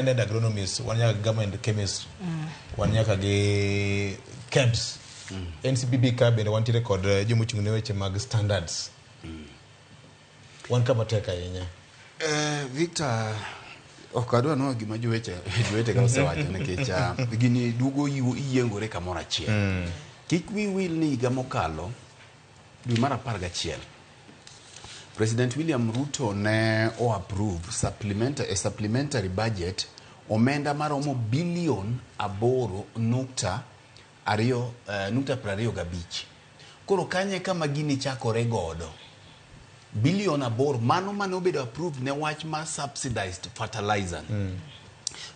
Independent agronomist, wan nyaka gi government chemist, wan nyaka gi KEBS. NCPB ka bende wantiere kod jomochung' ne weche mag standards. Wan kama tek ahinya. Victor, ok adwa nwoyo gima joweche jowetega osewacho nikech gini duogo yiengore kamoro achiel. Kik wiyi wil ni higa mokalo dwe mar 11 President William Ruto ne o approve a supplementary budget omenda maromo bilion 8.2 nukta 25. Koro kanye kama gini chakore godo? Bilion 8 mano mane obedo approved ne wach mar subsidized fertilizer.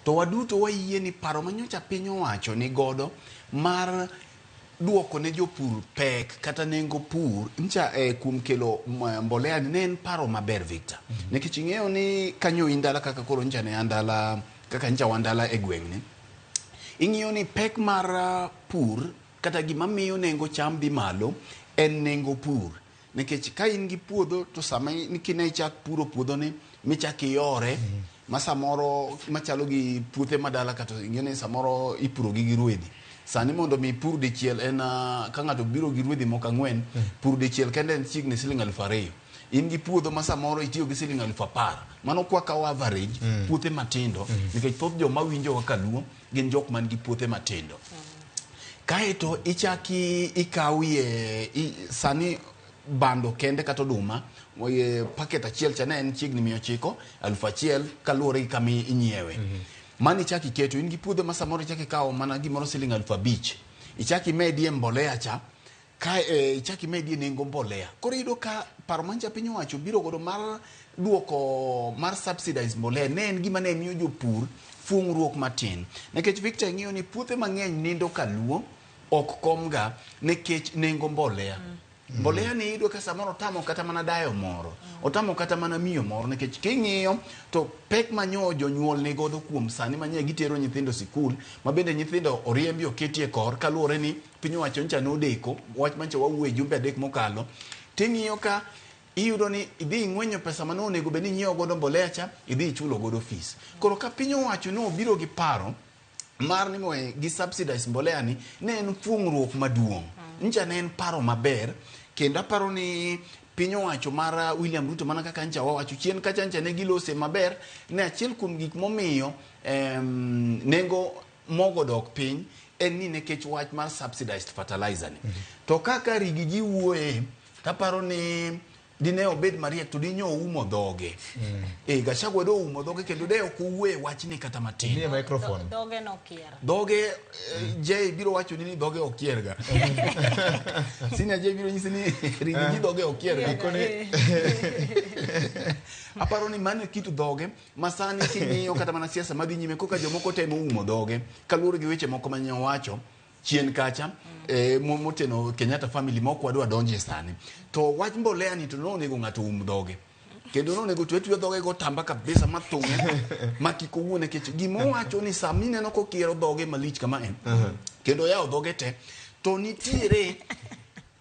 To waduto wayie ni paro manyocha piny owacho ni godo mar duoko ne jopur pek kata nengo pur ncha kuom kelo mbolea ni ne en paro maber, Victor. Nikech ing'eyo ni kanyo in dala kaka koro ncha ne an dala kaka ncha wan dala e gweng'ni. Ing'iyo ni pek mar pur kata gima miyo nengo cham dhi malo en nengo pur. Nikech ka in gi puodho to sama kine ichak puro puodho ni michak iyore ma samoro machalo gi puothe madala kata ing'e ni samoro ipuro gi gi rwedhi. Sani mondo mi ipur dichiel en ka ng'ato biro gi rwedhi moko 4, pur dichiel kende en chiegni siling 2000. In gi puodho ma samoro itiyo gi siling 10,000. Mano kwa kawo average puothe matindo nikech thoth joma winjowa kaluo gin jok man gi puothe matindo. Kaeto ichaki ikawie sani bando kende kata oduma packet achiel cha ne en chiegni 900, 1000 kaluwore gi kama inyiewe. Mano ichak iketo in gi puodho ma samoro ichak ikawo mana gimoro siling 5000. Ichak imedie mbolea cha ka ichak imedie nengo mbolea. Koro iyudo ka paro mancha piny owacho biro godo mar duoko mar subsidize mbolea ne en gima ne miyo jopur fuong'ruok matin. Nikech Victor ing'eyo ni puothe mang'eny nindo kaluo ok komga nikech nengo mbolea. Mbolea ni iyudo ka samoro otamo kata mana dayo moro, otamo kata mana miyo moro nikech king'iyo to pek manyo jonyuol ni godo kuom sani manye gitero nyithindo sikul ma bende nyithindo oriembi oketi e kor kaluwore ni piny owacho ncha nodeko wach mancha wawuoye jumbe 3 mokalo. Ting'iyo ka iyudo ni idhi ing'wenyo pesa mane onego bed ni inyiewo godo mbolea cha idhi ichulo godo fees. Koro ka piny owacho ne obiro gi paro mar ni moe gi subsidize mbolea ni ne en fuong'ruok maduong'. Ncha ne en paro maber kendo aparo ni piny owacho mar William Ruto mana kaka ncha wawacho chien kacha ncha ne gilose maber ne achiel kuom gik momiyo nengo mogo dok piny en ni nikech wach mar subsidized fertilizer ni. To kaka Riggy G wuoye taparo ni dine obed mariek to dinyo oumo dhoge. Gachagua do oumo dhoge kendo de ok owuoye wachni kata matin. Miye microphone. Dhoge nokier. Dhoge Jay biro wacho ni dhoge ok kierga. Senior Jay biro nyisi ni Riggy G dhoge ok kierga. Aparo ni mano e kit dhoge ma sani king'iyo kata mana siasa madhi nyime koka jomoko temo umo dhoge kaluwore gi weche moko mane owacho chien kacha moteno Kenyatta family mok wadwa donje sani. To wach mbolea ni to nonego ng'ato um dhoge. Kendo nonego twe twe dhoge go tamba kabisa mathung'e ma kik owuo nikech gimowacho ni sama ineno kokiero dhoge malich kama en kendo oyawo dhoge te to nitiere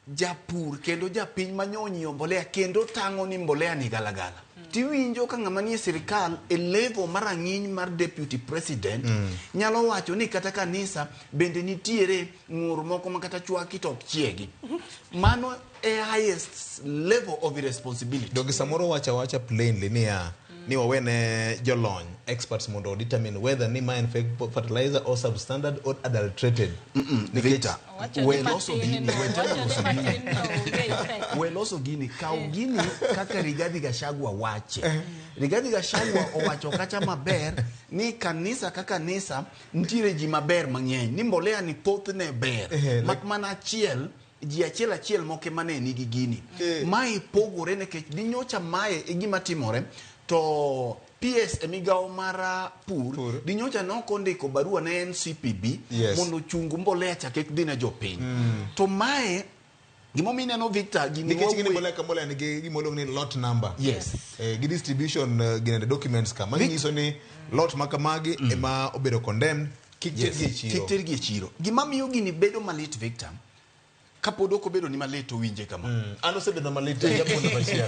japur kendo japiny manyo onyiewo mbolea kendo tang'o ni mbolea ni galagala. Tiwinjo ka ng'ama nie sirikal e level mar rang'iny mar deputy president nyalo wacho ni kata kanisa bende nitiere ng'ur moko ma kata chwaki to ok chiegi. Mano e highest level of irresponsibility. Donge samoro wacha awacha plainly niya ni wawene jolony experts mondo determine whether ni ma en fake fertilizer or substandard or adulterated. Victor, Owacho ni we loso matin gini, no, we temo owacho loso ni gini. matin no onge effect. We loso gini, kaw gini kaka Rigathi Gachagua wache. Rigathi Gachagua owacho kacha maber ni kanisa ka kanisa nitiere ji maber mang'eny, ni mbolea ni thothne ber. Mak mana achiel, ji achiel achiel moko ema ne nigi gini. Mae pogore nikech dinyocha mae e gima timore to PS e migawo mar pur, dinyocha nok ondiko barua ne NCPB mondo ochung mbolea cha kik dhi ne jopiny. To mae gimomiyo ineno Victor gini Nikech gini wawuoye- mbolea ka mbolea nigi gima iluongo ni lot number. Yes. Gi distribution ginene documents ka manyiso ni lot ma kamagi ema obedo condemned kik tergi e chiro. Kik tergi e chiro. Gima miyo gini bedo malit Victor, Kapod ok obedo ni malit to winje kama. An osebedo malit ajapuonjo machielo.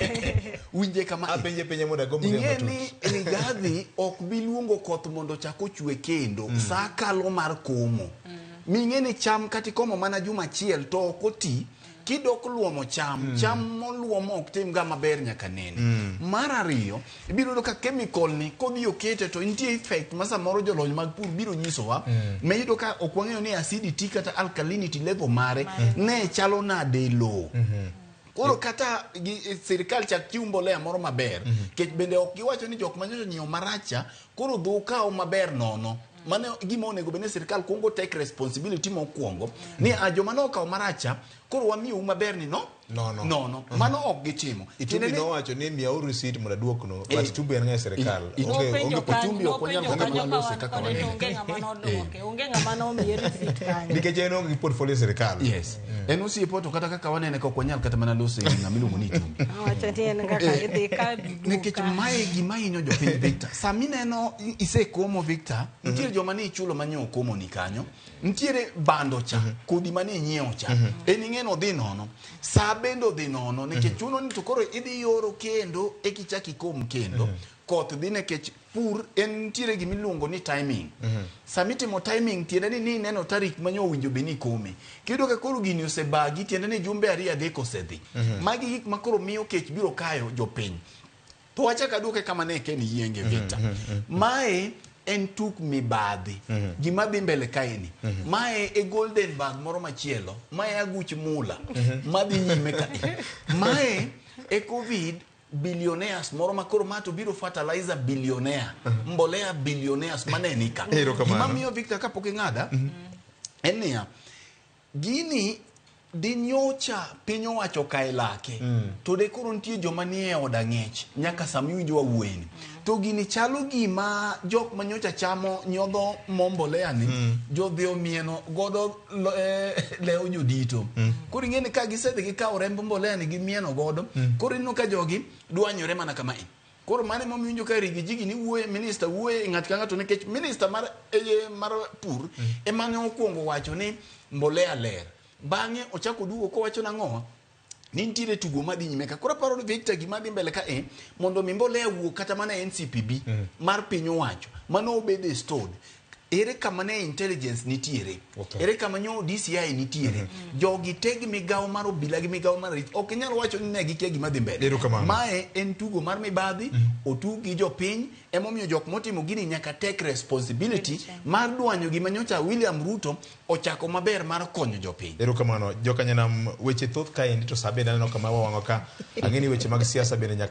Winje kama. Apenje penje mondo agomb ng'eyo Ing'e matut. ni Rigathi ok bi luongo koth mondo ochak ochwe kendo. Sa kalo mar komo. Ming'e ni cham kata ikomo mana juma achiel to ok oti, kidok luomo cham, cham moluomo ok tim ga maber nyaka nene. Mar ariyo, ibiro yudo ka chemical ni kodhi okete to nitie effect ma samoro jolony mag pur biro nyisowa. Ma iyudo ka ok wang'eyo ni acidity kata alkalinity level mare ne chalo nade e lowo. Koro kata sirikal chak chiw mbolea moro maber, kech bende ok giwacho ni jok manyocha nyiewo maracha koro dhi ukaw maber nono. Mano gima onego bed ni sirikal kuongo take responsibility mokwongo ni a joma nokawo maracha koro wamiyou maber ni no Nono. nono. Mano ok gitimo. Itumbi Tiende ni- nowacho ni miyauru receipt mondo aduoknu, but Itumbi en ng'a e sirikal. Nopenjo Onge kanyo, Itumbi ok wanyal nopenjo kata kanyo mana ka lose wan kaka kode to wanene. onge ng'ama nodwoke, onge ng'ama nomiye receipt kanyo. Nikech en onge gi portfolio e sirikal. Yes. En osiepo to kata kaka wanene ka ok wanyal kata mana lose e ng'ama iluongo ni Itumbi. Owacho ni en kaka idhi ka duok Nikech ka. mae gima hinyo jopiny Victor. Sami neno isekomo Victor, nitiere joma ne ichulo mane okomo ni kanyo. Nitiere bando cha, kodhi mane inyiewo cha. En ing'e ni odhi nono. Sa bende odhi nono nikech chuno ni to koro idhi yoro kendo eka ichak ikom kendo. Koth dhi nikech pur en nitiere gima iluongo ni timing. Sama itimo timing tiende ni ineno tarik ma owinjo bed ni ikome. Kiyudo ka koro gini osebagi tiende ni jumbe ariyo adek osedhi. Magi gik ma koro miyo kech biro kayo jopiny. To wachak aduoke kama ne Ken Yienge Victor. Mae en tuk mibadhi. Gima dhi mbele kaeni. Mae e golden bag moro machielo. Mae aguch mula. Madhi nyime kae. Mae e COVID billionaires moro ma koro ma to biro fertilizer billionaire. Mbolea billionaires mane ni ka. Erokamano. Gima miyo Victor kapok ing'ada en niya, gini dinyocha piny owacho kae lake to de koro nitie joma nie od ang'ech nyaka sama iwinjo wawuoyeni to gini chalo gima jok manyocha chamo nyodho mo mbolea ni jodhi omieno godo lew jodito. Koro ing'e ni ka gisedhi gikawo remb mbolea ni gimieno godo, koro ineno ka jogi dwanyore mana kamae. Koro mano emomiyo iwinjo ka Rigiji ni wuoye, minister wuoye ng'ato ka ng'ato nikech minister mar pur ema ne okwongo wacho ni mbolea ler. Bang'e ochako duogo kowacho nang'o? Ni nitiere tugo madhi nyime ka. Koro aparo ni Victor gima dhi mbele ka mondo mi mbolea wuog kata mana e NCPB mar piny owacho mano obede stored. Ere kama ne intelligence nitiere? Ere kama nyo DCI nitiere? Jogi te gi migawo mar obila gi migawo mar rit ok inyal wacho ni ne gikia gima dhi mbele. Mae en tugo mar mibadhi, otug gi jopiny, emomiyo jok motimo gini nyaka take responsibility mar dwanyo gima nyocha William Ruto ochako maber mar konyo jopiny. Erokamano. Jokanyanam weche thoth kaendi to sa bende aneno kama wawang'o ka. Ang'e ni weche mag siasa bende nyaka